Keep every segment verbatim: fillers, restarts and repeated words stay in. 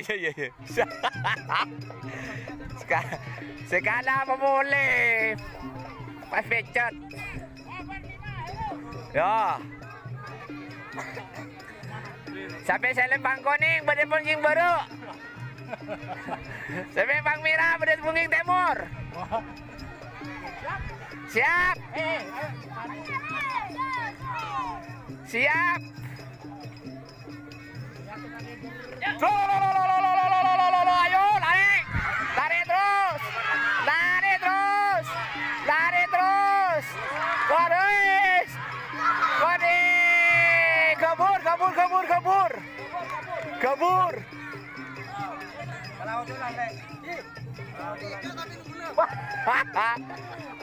Iyâ, iyâ, iyâ. Seka-, sekala apa boleh? Pas pecet. Yo. Sampè' sè lempang konèng, bâdâ pon sèng bârâ'. Sampè' pang mèra, bâdâ pon sèng tèmor. Siap. Siap. Lo, lo, lo, lo, ayo, lari. Lari terus. Lari terus. Lari terus. Terus. Kode. Kabur, kabur, kabur, kabur. Kabur.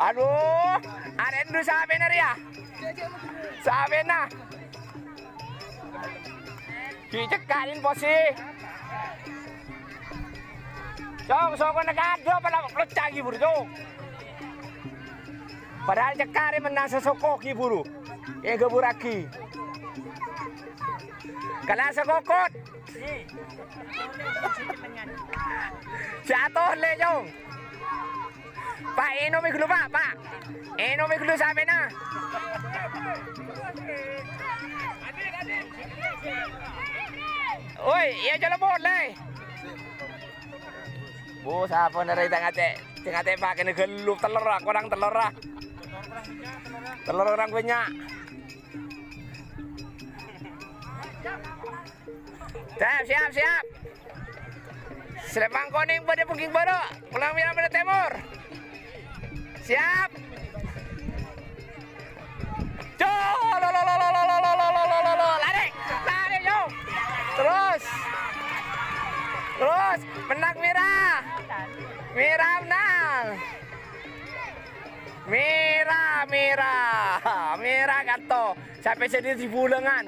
Aduh, arèn du sapèna rèya? Sapèna? Dicekkanin posisi. Cong, sokona kadâ' pala lecca' ghi' buru, Cong. Padahal cekka' rè mennang sasoko ghi' buru. È gaburraghi. Kala sakokot. Jatuh lè, Cong. Pak, ènomè ghâllu, Pak, Pak. Ènomè ghâllu sapèna. Oi, iyâ, jhâlân polè. Bu, sapa narè tang atè? Tang atè pakèna ghâllu, tellorra, korang tellorra. Tellor korang bânnya'. Siap, siap, siap. Sè lempang konèng bâdâ pon sèng bârâ', pon sèng mèra bâdâ tèmor. Siap. Jo, lo, lo, lo, lari, lari, yo. Terus. Terus, mennang mèra. Mèra mennang. Mèra, mèra. Mèra kanto. Sampè' sè dhi-, dhi-bulângan.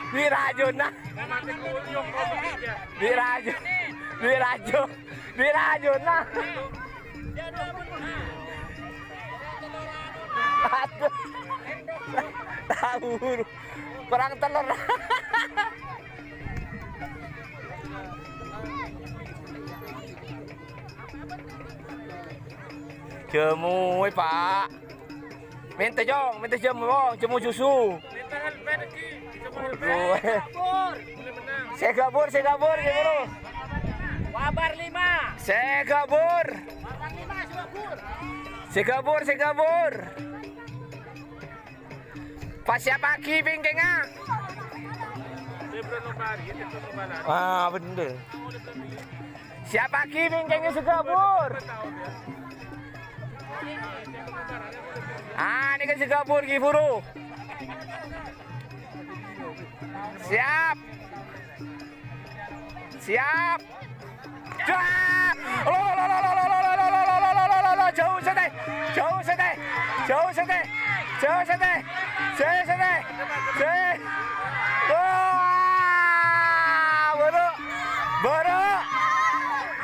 Dhi' rajuna. Dhi' raju-, dhi' raju-, dhi' rajuna. Aduh. Tahu. Korang tellor. Jamu, eh, Pak. Mènta, Cong, mènta jamu, Cong, jamu susu. Mènta helmet, Ki. Jamu helmet. Aduh. Sè kabur, sè kabur, sè kabur. Wabar lima. Sè kabur. Wabar lima, sè kabur. Sè kabur, sè kabur. Pas siapaghi bingkèngnga. Ah, bhender. Siapaghi bingkèngnga sè kabur. Ah, nèka sè kabur, ghi' buru. Siap. Siap. Dah! Lo, lo, lo, lo, lo, lo, lo, lo, lo, lo, lo, lo, lo, lo, jauh sètè, jauh sètè, jauh sètè, jauh sètè, jauh sètè, jauh. Wah! Bârâ', bârâ',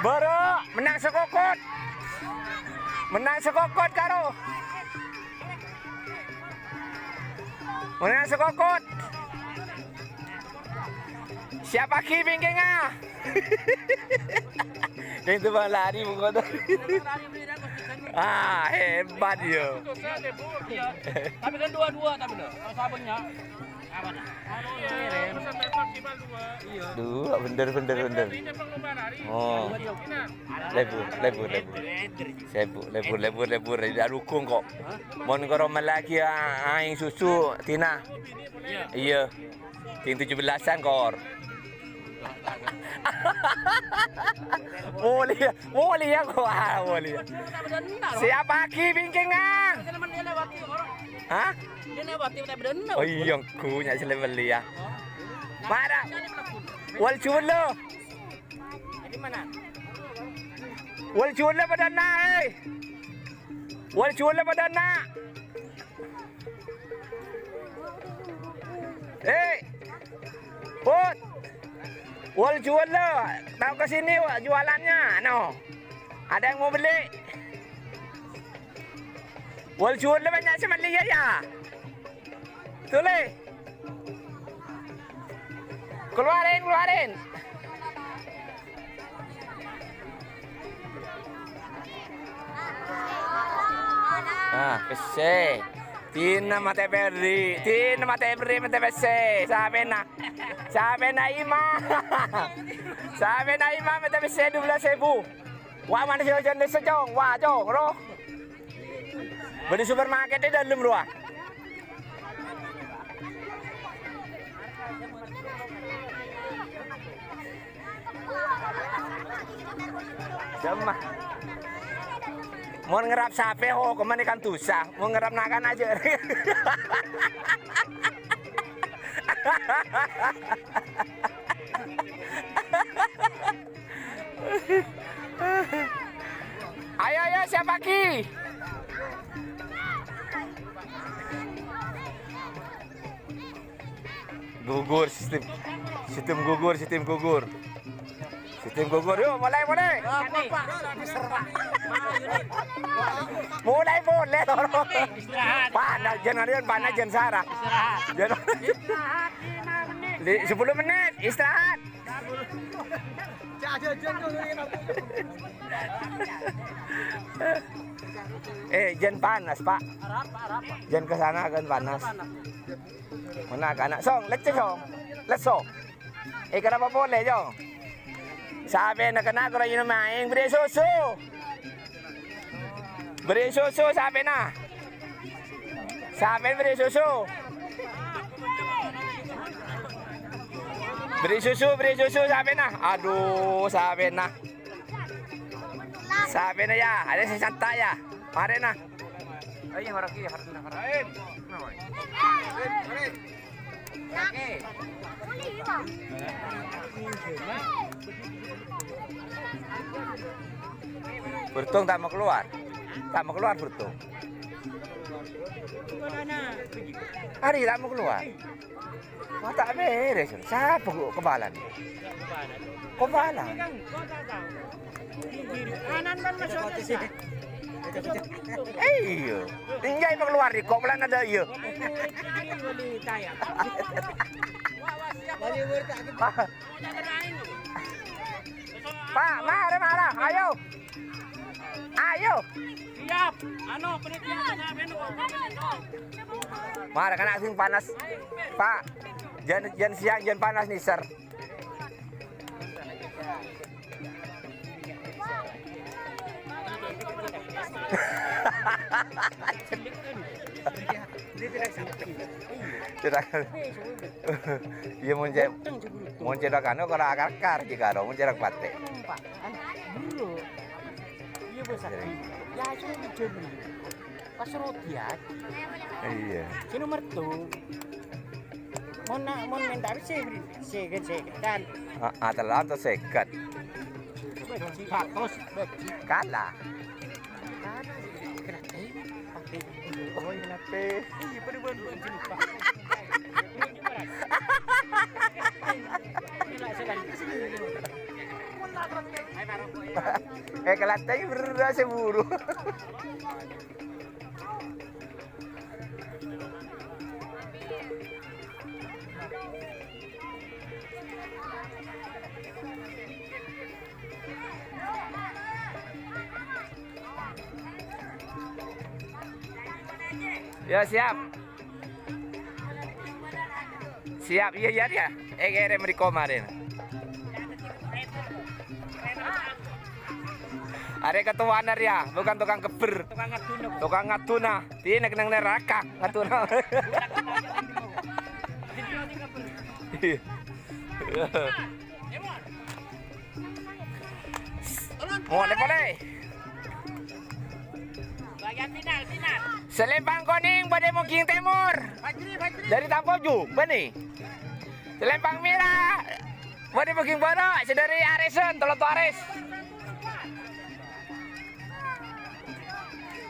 bârâ'. Mennang sakokot. Mennang sakokot, Karo. Mennang sakokot. Siapaghi bingkèngnga. Yang itu bang lari pokoknya. Ah, hebat ya. Iya. Tapi kan dua-dua tapi loh. Kalau sabunnya. Apa nah? Dua, bhender, bhender, bhender. Oh. Lebur, lebur, lebur. Sibuk, lebur, lebur, lebur. Tidak dukung kok. Mon karo melagi aing susu, Tina. Iya. Sing tujuh belasan, Kor. Mulia, mulia, kok, ah, mulia. Siapaghi bingkèngnga? Hah? Oh, iya, engko' nya' sè la melli, ya. Mara. Wal juwella. Wal juwella padâ enna', eh. Wal juwella padâ enna'. Eh, Put, wal juwella, tahu ke sini, Wak, jualannya, no. Ada yang mau beli? Wal juwella bânnya' sè mellè, ya, ya. Sule. Keluarin, keluarin. Ah, pèssè. Dinna matè pèrri', dinna matè pèrri' matè pèssè. Sapèna? Sapèna Imam? Sapèna Imam matè pèssè dua belas èbu? Wa', mana sè ojhân dessa, Cong? Wa', Cong, roh. Bâdâ supermarket è dâlem rowa. Jemma. Mon ngerrap sapè, ho, kemana kan dosa. Mon ngerrap na'-kana' ajâ. Ayo, ayo, siap pagi. Gugur sistem. Sistem gugur, sistem gugur. Sistem gugur, yuk, mulai, mulai. Mulai, mulai, loro. Panas, jân, jân, panas, jân, Sarah. Jân. Li-, sepuluh menit, istirahat. Eh, jân panas, Pak. Jân ke sana kan panas. Mana kana', Song, lecce, Song. Lesso. Eh, kenapa polè, Jong? Sapèna kana' karo ino maèng, bherri' susu. Bherri' susu sapèna. Sapèna bherri' susu. Bherri' susu, bherri' susu sapèna. Adu, sapèna. Sapèna, yâ, arèya sè santa', yâ. Marèna. Ayo, marèna, marèna, marèna. Burtung ta' mau keluar. Ta' mau keluar, Burtung. Arèya ta' mau keluar. Wah, ta' bherres. Sapa kok kepalana? Kepala. Kanan kan masuk. Iyâ. Enjâ' mau keluar, kok pelan ada, iyâ. Pak, mara, mara, ayo. Ayo. Siap. Anu, panitia, siap, anu. Mara, kana' sing panas. Pak, jân, jân siang, jân panas, nèser. Tidak. Iyâ, mon cè', mon cè' rak anu, kala akar-akar jiyâ karo, mon cè' rak patè. Iya, bos. Ya, cuma hujan. Pas roti ya. Iyâ. Sini mertu. Mon na-, mon menta besi beri. Seket, seket kan. Ah, ah, tello atos seket. Satos, bagi. Kalah. Kalah. Kenapa? Pakai. Oh, kenapa? Iya, pada bulan-bulan jenuh, Pak. Eh, kelantai berasa buru. Ya, siap. Siap, iya, iya, iya. Eh, kere mriko maren. Arè ketuana rèya, bukan tukang kebber. Tukang ngaduna. Tukang ngaduna. Dinèk neng neraka ngaduna. Iya. Molè, molè. Selempang konèng bâdâ è Bukit Timur. Dâri Tampoju, bânnè. Selempang mèra bâdâ è Bukit Bârâ', sè dâri Arèsen, Tello Toarès.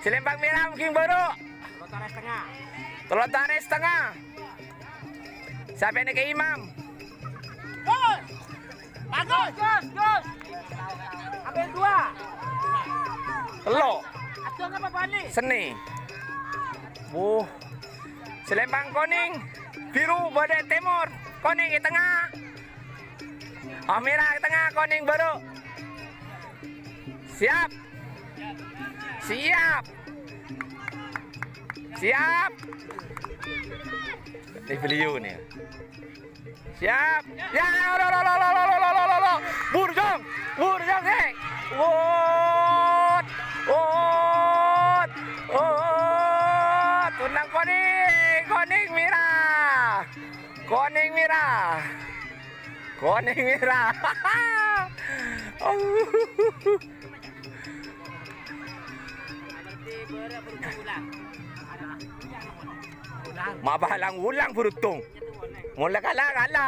Selempang mèra Bukit Bârâ'. Tello Toarès tengnga. Tello Toarès tengnga. Sapèna Kè Imam? Gus! Bagus, Gus, Gus! Ambil dua. Tello'. Aduh, apa balik? Seni. Wuh. Salèmpang konèng, biru bâdâ è tèmor, konèng è tengnga. Ah, mèra è tengnga, konèng bârâ'. Siap. Siap. Siap. Ini beliau nih. Siap. Ya, lo, lo, lo. Burjong. Burjong, he. Wot. Wot. Wot. Menang konèng. Konèng mèra. Konèng mèra. Konèng mèra. Ma' bhâlang-wulang, Brutung. Mon la kala, kala.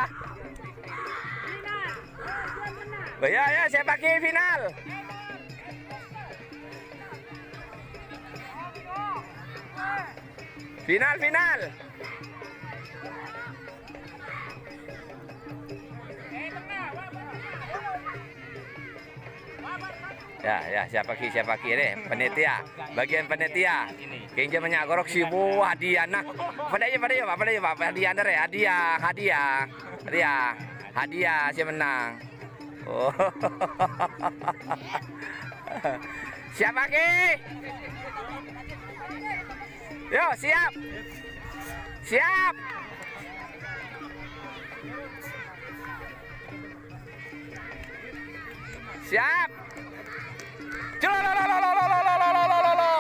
Ya, ya, siap lagi final. Final, final. Ya, ya, siap lagi, siap lagi nih, panitia. Bagian panitia. Kèng jhâ' mènta korupsi, buah hadiah. Nah, padâ yâ, padâ yâ, Pak, padâ yâ, Pak. Hadiah, nih, hadiah, hadiah. Hadiah. Hadiah, sè menang. Oh. Siap lagi. Yo, siap. Siap. Siap. Celo, lo, lo, lo.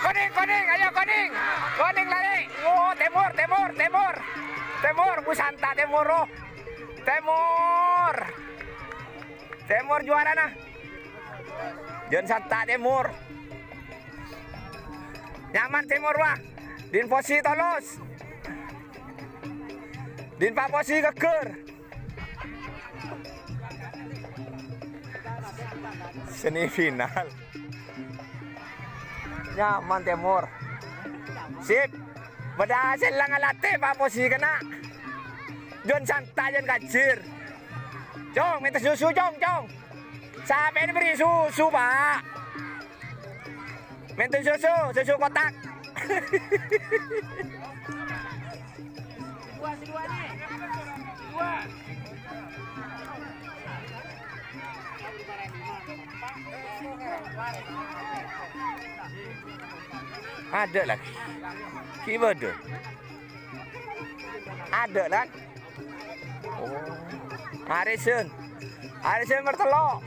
Konèng, konèng, ayo konèng. Konèng lari. Oh, tèmor, tèmor, tèmor. Tèmor, bu santa tèmor, oh. Tèmor. Tèmor juarana. Jhân santa tèmor. Nyaman tèmor, wah. Din Posi tolos. Din Pak Posi ghâggâr. Semifinal. Nyaman tèmor. Sip. Bâdâ sè la ngalatè, Pak Posi kèna. Jhân santa, jhân kajir. Cong, mènta susu, Cong, Cong. Sapèna bâri' susu, Pak? Mènta susu, susu kotak. Adâ' lagi. Ghi' bâdâ. Adâ', Lan. Oh. Harrison. Harrison nomer tello'.